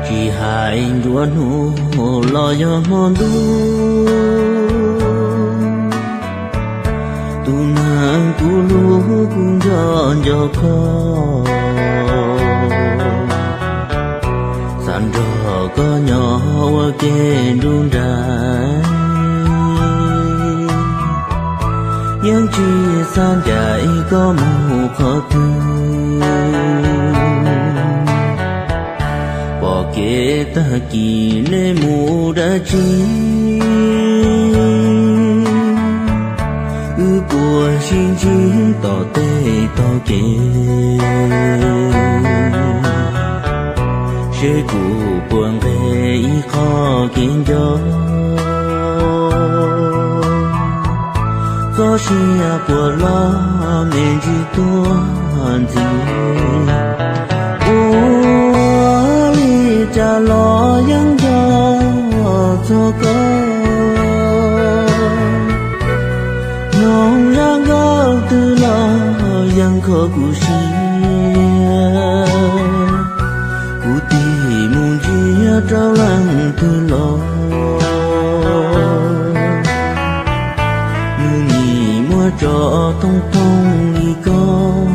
Tsis hais nruab hnub los yog hmo ntuj, tus neeg kuv hlub kuv nco nco koj, xav nrog koj nyob ua ke nruj nrag. Yeej tsis xav ncaim koj mus qhov twg, pom kev tag kis nej mus dab tsi. Wb puas sib ntsib tom tej tog kev, seb kuv puas nqes ib qho kev nco. Txoj sia puas loj me ntsis tuaj ntxiv, ua li cas los yeej nco txog koj. Hnub zaj nkauj twg los yeej kho kuv siab, kuv tig mus ntsia rau leej twg los, nws nim muaj tso thoob thoob li koj.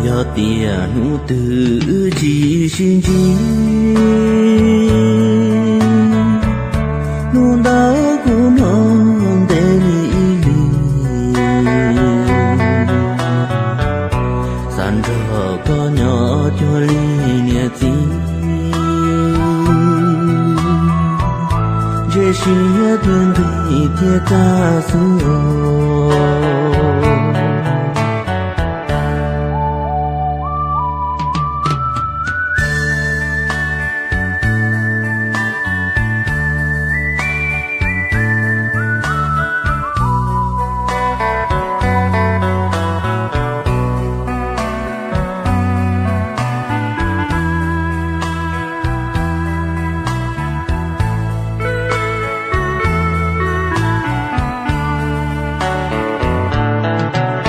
Yog tias hnub twg wb tsis sib ntsib, hnub ntawd kuv hnov ntev li ib hlis. Xav nrog koj nyob cuag li niam txiv, ntshe siab twb nqig thiab kaj xwb.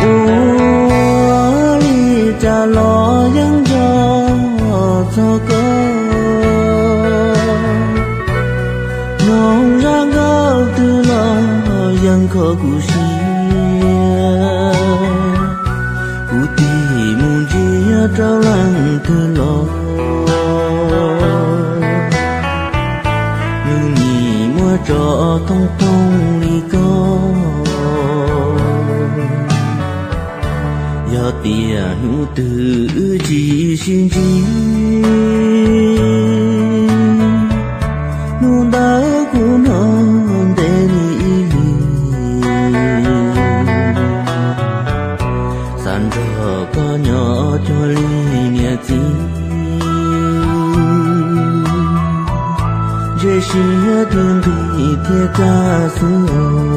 Ua li cas los yeej nco txog koj. Hnub zaj nkauj twg los yeej kho kuv siab, kuv tig mus ntsia rau leej twg los, nws nim muaj tso thoob thoob li koj. Yog tias hnub twg wb tsis sib ntsib, hnub ntawd kuv hnov ntev li ib hlis. Xav nrog koj nyob cuag li niam txiv, ntshe siab twb nqig thiab kaj xwb.